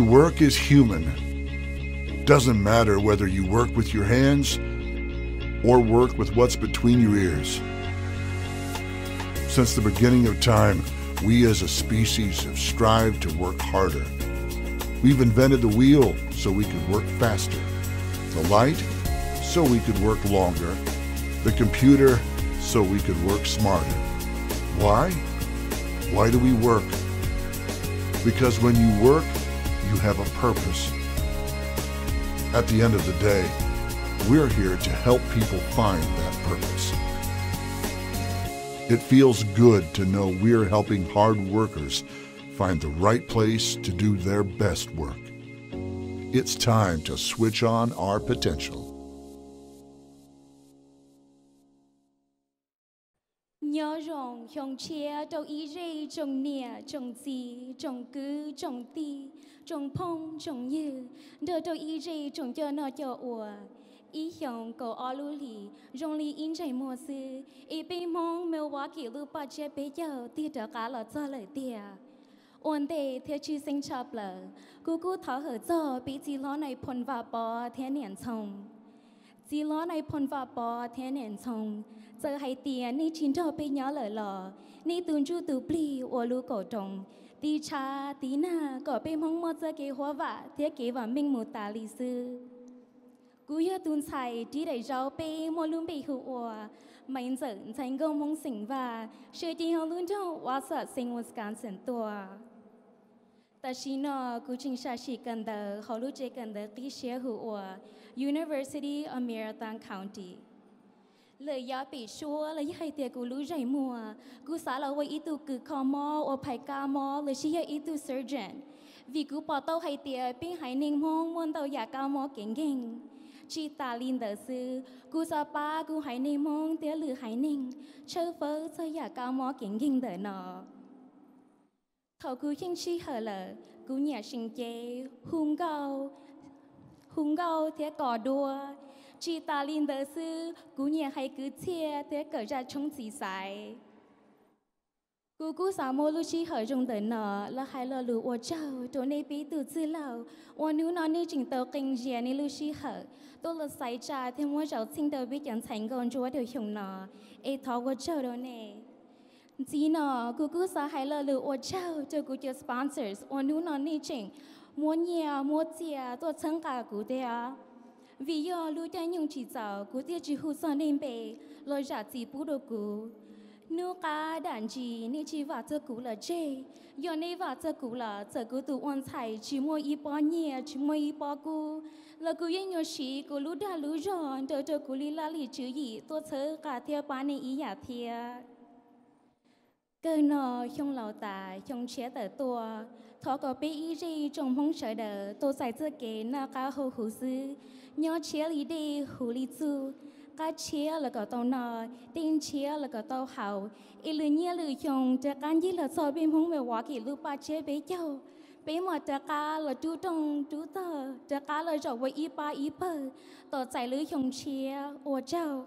Work is human. Doesn't matter whether you work with your hands or work with what's between your ears. Since the beginning of time, we as a species have strived to work harder. We've invented the wheel so we could work faster, the light so we could work longer, the computer so we could work smarter. Why? Why do we work? Because when you work, you have a purpose. At the end of the day, we're here to help people find that purpose. It feels good to know we're helping hard workers find the right place to do their best work. It's time to switch on our potential. Nyob zoo xyoo tshiab rau ib zej tsoom niam tsoom txiv tsoom kwv tsoom tij tsoom phooj tsoom ywg nrog rau ib zej tsoom coj noj coj ua. Ib xyoos kaum ob lub hlis zoo li ib ntsais muag xwb es peb Hmoob Milwaukee lub paj tsiab peb caug tig rov qab los txog lawm tiag. Ua ntej thiab tshwj xeeb tshaj plaws, kuv kuj thov hawm txog peb txiv hlob Nais Phoo Vaj Pov thiab niam Ntxhoo. Txiv hlob Nais Phoo Vaj Pov thiab niam Ntxhoo, txawm hais tias nej tsis nrog peb nyob lawm los nej tus ntsuj tus plig ua lub kaum roos tiv tshav tiv nag kom peb Hmoob muaj txoj kev huab vam thiab kev vam meej mus tas li xwb. Kuv yog tus ntxhais rib daim zaub peb muaj lub npe hu ua Maiv Ntxawm ntxhais nkauj Hmoob xeem Vaj, siv ces hauv lub nroog Wausau xeev Wisconsin tuaj. Tam sim no kuv tseem sam sim kawm ntawv hauv lub tsev kawm ntawv qib siab hu ua University of Marathon County. Lawm yav pem suab los yog hais tias kuv lub zeem muag, kuv xav los ua ib tug kws kho mob ua phais kab mob los sis yog ib tug surgeon, vim kuv pom tau hais tias peb haiv neeg Hmoob muaj ntau yam kab mob kev nkeeg. Tsis tas li ntawd xwb, kuv xav pab kuv haiv neeg Hmoob thiab lwm haiv neeg tshawb fawb txog yam kab mob kev nkeeg ntawm no. Thaum kuv yeej sij hawm lawm, kuv nyiam seev cev, hu nkauj, hu nkauj thiab kos duab. Tsis tas li ntawd xwb, kuv nyiam hais kwv txhiaj thiab kawm zaj tshoob txiv xaiv. Kuv kuj xav muab lub sij hawm zoo ntawm no los hais lo lus ua tsaug rau nej peb tug txwj laug uas hnub no nej tseem tau qee zias nej lub sij hawm tuaj los xaiv tsa thiab muab zov txheej rau peb cov ntxhais nkauj ntsuab rau xyoo no, es thov ua tsaug rau nej. Ntxiv no, kuv kuj xav hais lo lus ua tsaug rau kuv cov sponsors uas hnub no nej tseem muab nyiaj muab txiaj tuaj txhawb nqa kuv thiab. Vim yog lub caij nyoog tsis txaus kuv thiaj tsis hu txog nej npe los zam txim pub rau kuv. Hnub qab dam ntsis nej tsis vam txog kuv lawm tseg, yog nej vam txog kuv lawm, txawm kuv tus ua ntxhais tsis muaj ib pob nyiaj tsis muaj ib pob kub los kuv yeej yuav siv kuv lub dag lub zog nrog rau kuv li laj lim tswv yim tuaj txhawb nqa thiab pab nej ib yam thiab. Kawg no xyoo laus tas xyoo tshiab tawm tuaj, thov kom peb ib zej tsoom Hmoob sawv daws tau txais txoj kev noj qab haus huv xwb, nyob tshiab li dej huv li txuj, qab tshiab los kom tau noj, dej ntshiab los kom tau haus, es lwm niaj lwm xyoo rov qab ncig los txog peb Hmoob Milwaukee lub paj tsiab peb caug, peb mam rov qab los rub rooj rub tog, rov qab los zaum ua ib pab ib pawg tom txais lub xyoo tshiab. Ua tsaug.